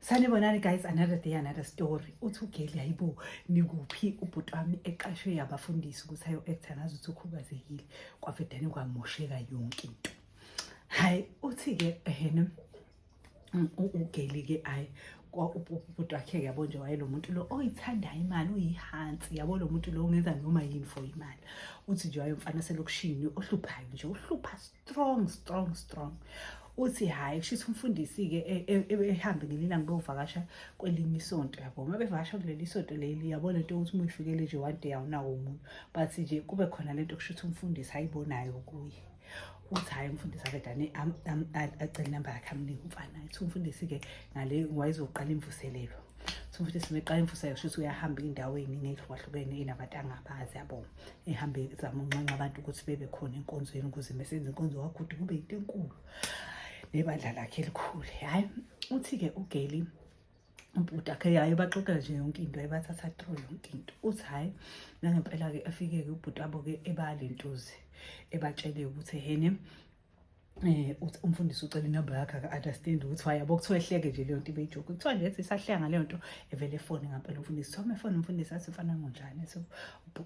Sanibonani guys, another day, another story. Uthi uGeli, hayibo, nikuphi? Ubhuti wami eqashwe abafundisi ukuthi ayo-acta ngazuthi ukhubazekile, kwavedane kwamosheka yonke into. Hayi, uthi-ke ehene uGeli-ke, hhayi, ubhuti wakhe-ke, yabo nje, wayelo muntu lo oyithandayo imali, uyihansi, yabo, lo muntu lo ungenza noma yini for imali. Uthi nje wayemfana selokishini ohluphayo nje, uhlupha strong, strong, strong. Uthi hhayi, kusho ukuthi umfundisi-ke ehambe ngelinye ilanga beyovakasha kwelinye isonto, yabo. Uma bevakasha kuleli sonto leli, yabo, lento yokuthi uma uyifikele nje one day awunawo umuntu, but nje kube khona lento kusho ukuthi umfundisi ayibonayo kuye. Uthi hhayi, umfundisi avedane acele inamba yakhe, amnike umfana. Ethi umfundisi-ke ngale wayezoqala imvuselelo. Uthi umfundisi meqala imvuselelo, kusho ukuthi uyahamba iy'ndawo ey'ningi ey'hlukahlukene ey'nabantu angabazi, yabo, ehambe ezama ukunxenxa abantu ukuthi bebe khona enkonzweni ukuze mesenze inkonzo kagudu kube yinto enkulu nebandla lakhe elikhulu. Hhayi, uthi-ke uGeli, ubhuti akhe, hhayi, baxoxela nje yonke into, ebathatha through yonke into. Uthi hhayi, nangempela-ke afike-ke ubhuti wabo-ke ebalentuzi, ebatshele ukuthi hene uthi umfundisi ucela inamba yakhe, aka-understand ukuthi why, yabo. Kuthiwa ehleke nje leyo nto, ibe ijoke. Kuthiwa nje ethi isahleka ngaleyo nto, evele efone ngampela umfundisi. Kuthiwa uma efone umfundisi, athi mfana, ngonjani? Ethi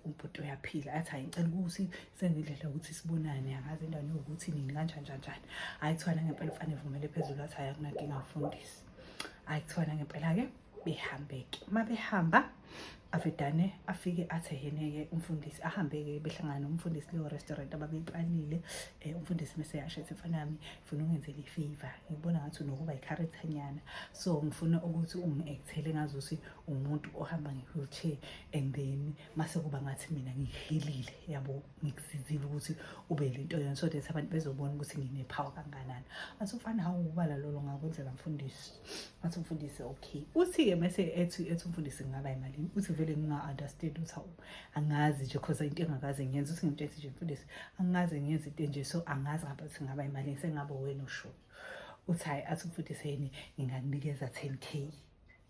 ubhuti uyaphila. Athi hhayi, ngicela ukuthi senze indlela yokuthi sibonane, angazi endaweni yokuthi nini, kanjani njani njani. Hhayi, kuthiwa nangempela umfana evumele phezulu, athi hhayi, akunankinga mfundisi. Hhayi, kuthiwa nangempela-ke behambe-ke. Uma behamba, avedane afike athi yena-ke umfundisi, ahambe-ke behlangana nomfundisi leyo restaurant ababeyiplanile. Umfundisi mese yasho ethi, mfana wami, ngifuna ungenzele i-favor, ngibona ngathi unokuba yi-character nyana, so ngifuna ukuthi ungi-actele ngazuthi umuntu ohamba nge-wheelchair, and then mase kuba ngathi mina ngikuhilile, yabo, ngikusizile ukuthi ube lento yona, so that abantu bezobona ukuthi ngine-power kangakanani. Athi umfana, hawu, ubala lolo ngakwenzela mfundisi. Athi umfundisi okay. Uthi-ke mese ethi umfundisi, ngingaba imalini? Uthi vele nginga-understand ukuthi hawu, angazi nje, cause into engakaze ngiyenze. Uthi ngimtshela nje, mfundisi, angikaze ngiyenze into enje, so angazi ngapha ukuthi ngingaba imalini, sengabe wena oshoyo. Uthi hhayi, athi umfundisi yini, ngingakunikeza 10K.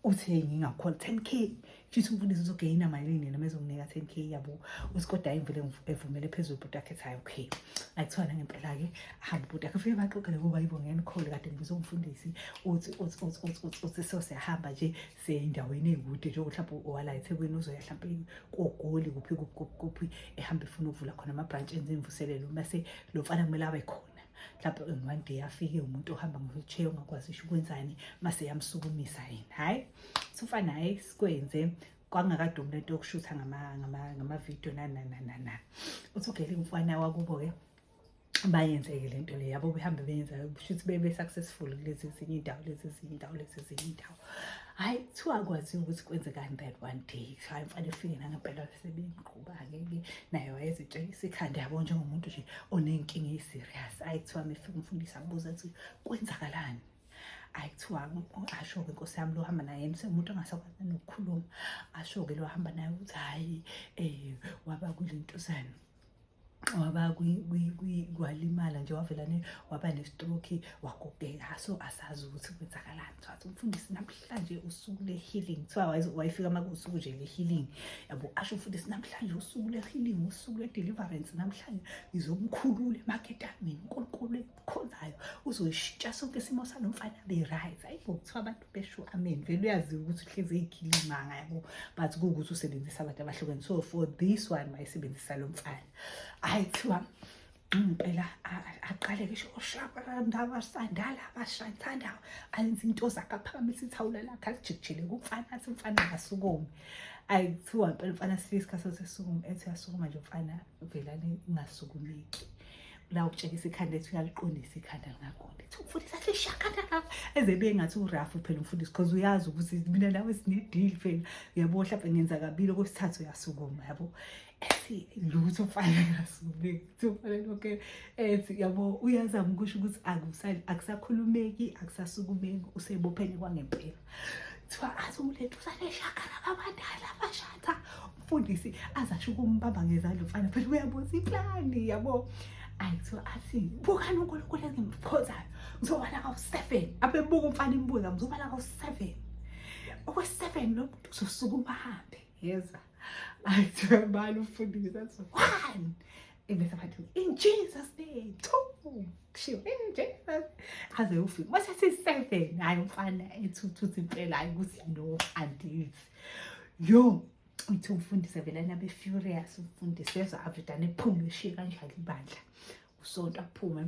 Uthi hey, ngingakhola 10K, kusho umfundisi uzogeyina malini yena mezonginika 10K, yabo? Uthi kodwa hayi, ngivele evumele phezulu ubhuti wakhe, ethi hhayi, okay. Ayithiwa nangempela-ke ahambe ubhuti wakhe, fike baxoxele kuba yibo ngenikhole kade ngibiza umfundisi. Uthi so siyahamba nje, siya endaweni ey'kude nje, mhlawumbe owala eThekwini uzoya mhlawumpe koGoli, kuphi kuphi kuphi kuphi, ehamba efuna ukuvula khona ama-branch, enze imvuselelo, mase lo mfana kumele abe khona mhlawumbe in one day, afike umuntu ohamba nge-wheelchair ongakwazi isho ukwenzani, mase yamsukumisa yena. Hhayi, sufana, hhayi, sikwenze kwangakadumi lento yokushutha ngama-video nani nani nani nani. Uthi uGeli, umfana wakubo-ke, bayenze-ke le nto le, yabo, behambe beyenza, shuthi bebe-successful kulezi ezinye iy'ndawo, lezi ezinye iy'ndawo, lezi ezinye iy'ndawo. Hhayi, kuthiwa akwaziwa ukuthi kwenzekani that one day. Hhayi, mfana efike nangempela sebemqhuba-ke ke naye wayezitshekisa ikhanda, yabo, njengomuntu nje oney'nkinga eyi-serious. Hhayi, kuthiwa mefika umfundisi abuza athi, kwenzakalani? Hhayi, kuthiwa asho-ke, nkosi yami, lo hamba naye yena usengumuntu ongasakwazi nokukhuluma. Asho-ke lo hamba naye ukuthi hhayi, waba kule ntuzane, waba kwalimala nje, wavelane waba ne-stroke, wagogeka, so asazi ukuthi kwenzakalani. Kuthiwa athi umfundisi, namhlanje usuku le-healing. Kuthiwa wayefika uma kuwusuku nje le-healing, yabo. Asho umfundisi, namhlanje usuku le-healing, usuku le-deliverance, namhlanje ngizomkhulula emaketaneni, uNkulunkulu ekukhonzayo uzoyishintsha sonke isimo salo mfana be-right. Hayi bo, kuthiwa abantu besho amen. Vele uyaziwa ukuthi uhlezi eyikhilimanga, yabo, but kuwukuthi usebenzisa abantu abahlukene, so for this one wayesebenzisa lo mfana. Hhayi, kuthiwa impela aqale ngisho oshabandabasandala abashanthanda, ayenze into zakhe, aphakamise ithawula lakhe, alijikijele kumfana, athi umfana akasukume. Ayi, kuthiwa impela umfana sifike isikhathi sokuthi esukuma, ethi uyasukuma nje umfana, velane ingasukumeki. La ukutshekisa ikhanda, ethi uyaliqondisa ikhanda, lingaqondi. Ethi umfundisi athi shakanda lapha, eze bengathi urafu phela umfundisi, because uyazi ukuthi mina nawe sine-deal phela, uyabo, mhlawumbe ngenza kabili, okwesithathu uyasukuma, yabo. Ethi lutho, mfana ngasukumeki. Kuthi umfana lokho ethi, yabo, uyazama ukusho ukuthi akusakhulumeki, akusasukumeki, usebophene kwangempela. Kuthiwa athi ulethu usaneshakala babadala abashatha, umfundisi azasho ukumbamba ngezandla umfana phela uyabuza iplani, yabo. Ayi, kuthiwa athi, bukani uNkulunkulu engimkhonzayo, ngizobala kawu-seven. Abebuka umfana, imbuza, ngizobala kawu-seven, okwe-seven lo muntu uzosukuma ahambe yeza. Ayi, kuthiwa bala umfundisi, athi one. Ebese bathi, "In Jesus name, two." Kushiwo, "In Jesus." Aze ufike. Mase 7, hayi umfana ethuthutha impela, hayi ukuthi no, andizi. Yo, uthi umfundisi vele nabe furious, umfundisi ezwa avedane ephume eshiye kanjalo ibandla. Usonto aphume.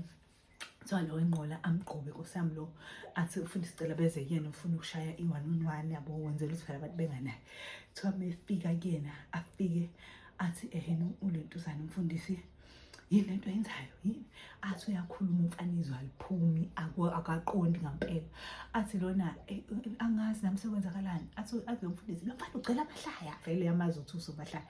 Kuthiwa lo inqola amgqobe, nkosi yami, lo athi ufundisi cela beze kuyena, ufuna ukushaya i-one on one, yabo, wenzela ukuthi phela abantu benganayo. Kuthiwa mefika kuyena, afike athi, "Ehena, ulentuzana umfundisi, yini lento oyenzayo, yini?" Athi uyakhuluma umfana, izwi aliphumi, akaqondi ngampela. Athi lona, "Angazi nami sekwenzakalani." Athi lo mfundisi, "Lo mfana ugcela amahlaya vele, yamazi ukuthi usomahlaya."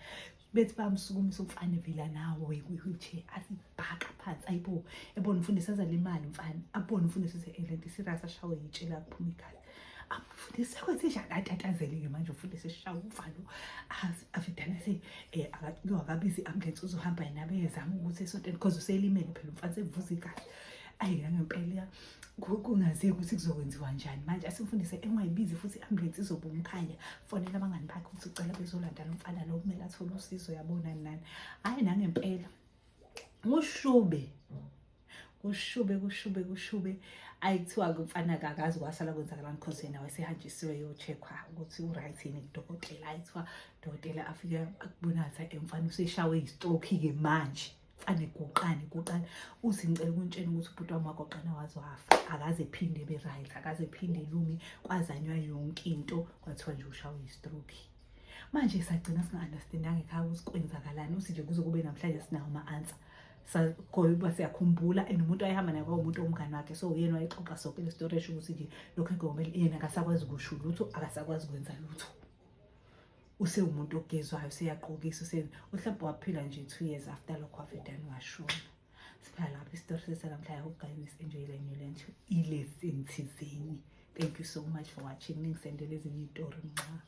Bethi bayamsukumisa umfana, evela nawo kwi-wheelchair, athi bhaka phansi. Ayibo, ebona umfundisi azalimali umfana, abone umfundisi ukuthi lento serious, ashawe yitshe la, kuphuma igazi. Amfundisi, "Sekwenze njani?" Atatazele-ke manje umfundisi, eshawa uvalo, avidane se akabizi i-ambulance, uzohamba yena bezama ukuthi esontweni, because uselimele phela umfana, sevuza igazi. Ayi, ngempela kungaziwa ukuthi kuzokwenziwa njani manje. Asimfundise, engayibizi futhi i-ambulance, izobe umkhanya, fonela abangani bakhe ukuthi ucela bezolanda lo mfana lo, kumele athole usizo, yabona, nani. Hhayi, nangempela kushube, kushube, kushube, kushube. Ayi, kuthiwa-ke umfana akakazi kwasala kwenzakalani, cause yena wayesehanjisiwe yo-check-wa ukuthi u-right yini kudokotela. Ayi, kuthiwa dokotela afike akubona ukuthi umfana useshawe yi-stroke-ke manje, mfana egoqane egoqane. Uthi, "Ngicela ukuntshela ukuthi ubhuti wami wagoqana waze wafa, akaze ephinde ebe right, akaze ephinde elunge. Kwazanywa yonke into, kwathiwa nje ushawe yi-stroke." Manje sagcina singa-understandanga ekhaya ukuthi kwenzakalani. Uthi nje kuze kube namhlanje sinawo ama-answer, ngoba siyakhumbula, and umuntu ayehamba naye kwawumuntu owumngani wakhe, so uyena wayexoxa sonke le story, esho ukuthi nje lokhu engomele yena akasakwazi ukusho lutho, akasakwazi ukwenza lutho, usewumuntu ogezwayo, useyaqokisa, mhlawumbe waphila nje 2 years after lokho, wavedane washona. Siphela lapho isitori sesanamhlanje. Hope guys enjoy le new lento, i-lesson thizeni. Thank you so much for watching. Ningisendele ezinye iy'tori. Nxa.